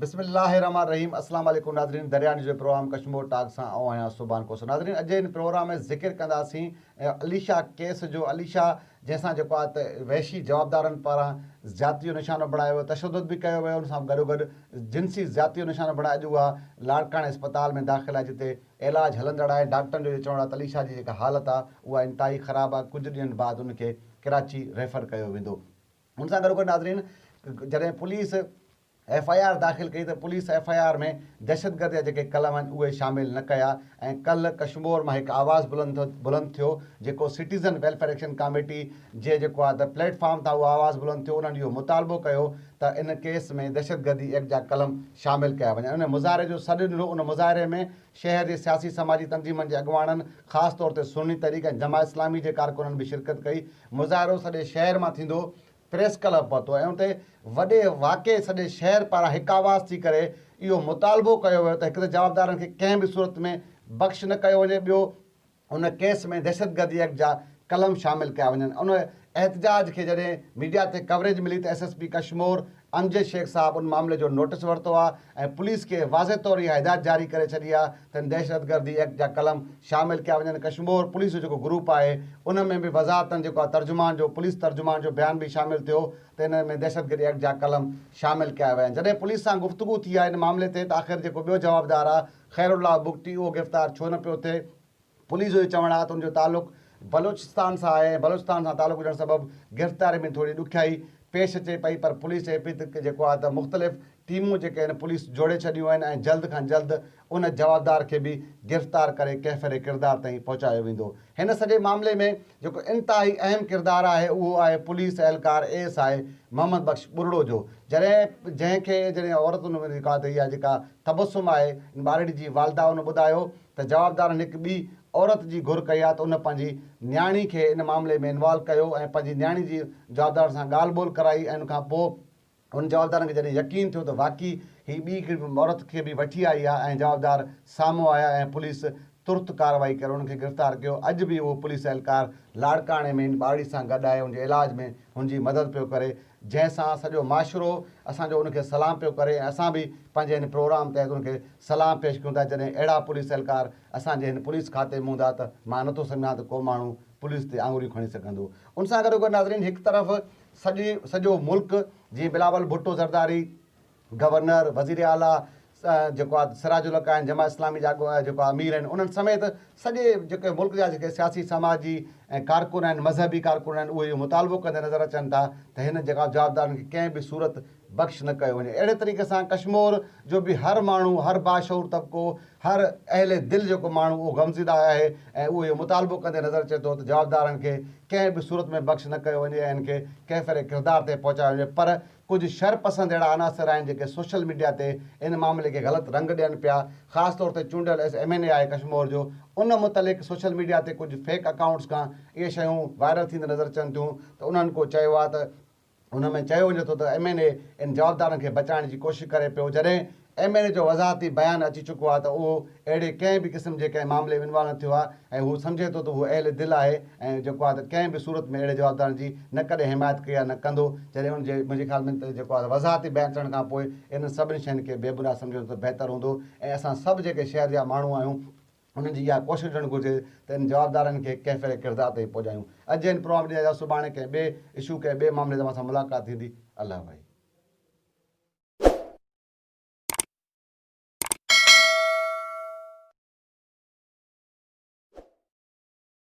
بسم الله الرحمٰن الرحيم اسلام عليڪم ناظرين دريا نيوز جو پروگرام ڪشمور ٽاڪ سان آئون آهيان سبحان کوسو ناظرين اڄ هن پروگرام ۾ ذڪر ڪنداسين عليشا ڪيس جو عليشا جنهن سان جيڪو آهي ته وحشي جوابدارن پاران زيادتي جو نشانو بڻايو ويو تشدد به ڪيو ويو ان سان گڏو گڏ جنسي زيادتي جو نشانو بڻائي اڄ اها لاڙڪاڻي اسپتال ۾ داخل آهي جتي علاج هلندڙ آهي ڊاڪٽرن جو اهو چوڻ آهي ته عليشا جي جيڪا حالت آهي اها انتهائي خراب آهي ڪجهه ڏينهن بعد ان کي ڪراچي ريفر ڪيو ويندو ان سان گڏوگڏ ناظرين جڏهن پوليس ايف I R داخل ڪئي ته پوليس ايف I R ۾ دهشتگردي جا جيڪي قلم آهن اهي شامل نه ڪيا ۽ ڪلهه ڪشمور مان هڪ آواز بلند بلند ٿيو جيڪو سٽيزن ويلفيئر ايڪشن ڪاميٽي جي جيڪو آهي ته پليٽ فارم تان اهو آواز بلند ٿيو انهن اهو مطالبو ڪيو ته ان ڪيس ۾ دهشتگردي ايڪٽ جا قلم شامل ڪيا وڃن ان مظاهري جو سڏ ڏنو ان مظاهري ۾ شهر جي سياسي سماجي تنظيمن جي اڳواڻن خاص طور تي سني تحريڪ ۽ جماعت اسلامي جي ڪارڪنن به شرڪت ڪئي. مظاهرو سڄي شهر مان ٿيندو پريس ڪلب پهتو ۽ اتي وڏي واڪي سڄي شهر پاران هڪ آواز ٿي ڪري اهو مطالبو ڪيو ويو ته هڪ ته جوابدارن کي ڪنهن به صورت ۾ بخش نه ڪيو وڃي ٻيو ان ڪيس ۾ دهشتگردي ايڪٽ جا قلم شامل ڪيا وڃن. ان احتجاج کي جڏهن ميڊيا تي ڪوريج ملي ته S S P Kashmore Amjad Shaikh صاحب ان معاملي جو نوٽيس ورتو آهي ۽ پوليس کي واضح طور اها هدايت جاري ڪري ڇڏي آهي ته ان دهشتگردي ايڪٽ جا قلم شامل ڪيا وڃن. ڪشمور پوليس جو جيڪو گروپ آهي ان ۾ به وضاحتن جيڪو آهي ترجمان جو پوليس ترجمان جو بيان به شامل ٿيو ته ان ۾ دهشتگردي ايڪٽ جا قلم شامل ڪيا ويا آهن. جڏهن پوليس سان گفتگو ٿي آهي ان معاملي تي ته آخر جيڪو ٻيو جوابدار آهي خير الله بگٽي اهو گرفتار ڇو نه پيو ٿئي؟ پوليس جو اهو چوڻ آهي ته ان جو تعلق بلوچستان سان آهي ۽ بلوچستان سان تعلق هجڻ سبب گرفتاري ۾ ٿوري ڏکيائي پيش اچي پئي پر پوليس چئي پئي ته جيڪو آهي ته مختلف ٽيمون جيڪي آهن پوليس جوڙي ڇڏيون آهن ۽ جلد کان جلد ان جوابدار کي به گرفتار ڪري ڪيفر ڪردار تائين پهچايو ويندو. هن سڄي معاملي ۾ جيڪو انتهائي اهم ڪردار آهي اهو آهي پوليس اهلڪار اي S I Muhammad Bakhsh Buriro جو جڏهن جنهن کي جڏهن عورت ان جيڪا اها جيڪا تبسم آهي ان ٻارڙي جي والده ان ٻڌايو ته جوابدارن هڪ ٻي عورت جي گهر ڪئي آهي ته ان پنهنجي نياڻي کي ان معاملي ۾ انوالو ڪيو ۽ پنهنجي نياڻي جي جوابدارن سان ڳالهه ٻولهه ڪرائي ۽ ان کان پوء ان جوابدارن کي جڏهن يقين ٿيو ته واقعي هي ٻي هڪڙي عورت کي به وٺي آئي آهي ۽ جوابدار سامهون آيا ۽ پوليس ترت ڪارروائي ڪري انهن کي گرفتار ڪيو اڄ به اهو پوليس اهلڪار لاڙڪاڻي ۾ ان ٻارڙي سان گڏ آهي ان جي علاج ۾ هن جي مدد پيو ڪري جنهن سان سڄو معاشرو اسان جو ان کي سلام پيو ڪري ۽ اسان به پنهنجي هن پروگرام تحت ان کي سلام پيش ڪيون ٿا جڏهن اهڙا پوليس اهلڪار اسان جي هن پوليس کاتي ۾ هوندا ته مان نٿو سمجهان ته ڪو ماڻهو پوليس تي آڱريون کڻي سگهندو ان سان گڏوگڏ ناظرين هڪ طرف سڄي سڄو ملڪ جيئن بلاول ڀٽو زرداري گورنر، وزير اعليٰ جيڪو آ سراج الحق آهن، جماعت اسلامي جا جيڪو امير آهن انهن سميت سڄي جيڪي ملڪ جا جيڪي سياسي سماجي ۽ ڪارڪن آهن مذهبي ڪارڪن آهن اهي اهو مطالبو ڪندي نظر اچن ٿا ته هن جيڪا جوابدارن کي ڪنهن به صورت بخش نه ڪيو وڃي اهڙي طريقي سان ڪشمور جو به هر ماڻهو هر باشعور طبقو هر اهل دل جيڪو ماڻهو اهو غمزده آهي ۽ اهو اهو مطالبو ڪندي نظر اچي ٿو ته جوابدارن کي ڪنهن به صورت ۾ بخش نه ڪيو وڃي ۽ هن کي ڪيفر ڪردار تي پهچايو وڃي پر ڪجهه شر پسند اهڙا عناصر آهن جيڪي سوشل ميڊيا تي ان معاملي کي غلط رنگ ڏين پيا خاص طور تي چونڊيل ايس ايم اين اي آهي ڪشمور جو ان متعلق سوشل ميڊيا تي ڪجهه فيڪ اڪائونٽس کان اهي شيون وائرل ٿيندي نظر اچن ٿيون ته انهن ڪو چيو آهي ته ان ۾ چيو وڃي ٿو ته ايم اين اي ان جوابدارن کي بچائڻ جي ڪوشش ڪري پيو جڏهن ايم اين اي جو وضاحتي بيان اچي چڪو آهي ته اهو اهڙي ڪنهن به قسم جي ڪنهن معاملي ۾ انوالو نه ٿيو آهي ۽ هو سمجهي ٿو ته هو اهل دل آهي ۽ جيڪو آهي ته ڪنهن به صورت ۾ اهڙي جوابدارن جي نه ڪڏهن حمايت ڪئي آهي نه ڪندو جڏهن ان جي منهنجي خيال ۾ ته جيڪو آهي ته وضاحتي بيان اچڻ کان پوء انهن سڀني شين کي بي بنياد سمجهڻ ته بهتر هوندو ۽ اسان سڀ جيڪي شهر جا ماڻهو آهيون انهن جي اها ڪوشش هجڻ گهرجي ته ان جوابدارن کي ڪيفر ڪردار تائين پهچايون اڄ جي هن پروگرام ۾ ڏيندا سڀاڻي ڪنهن ٻئي اشو ڪنهن ٻئي معاملي تي اوهان سان ملاقات ٿيندي الله ڀائي.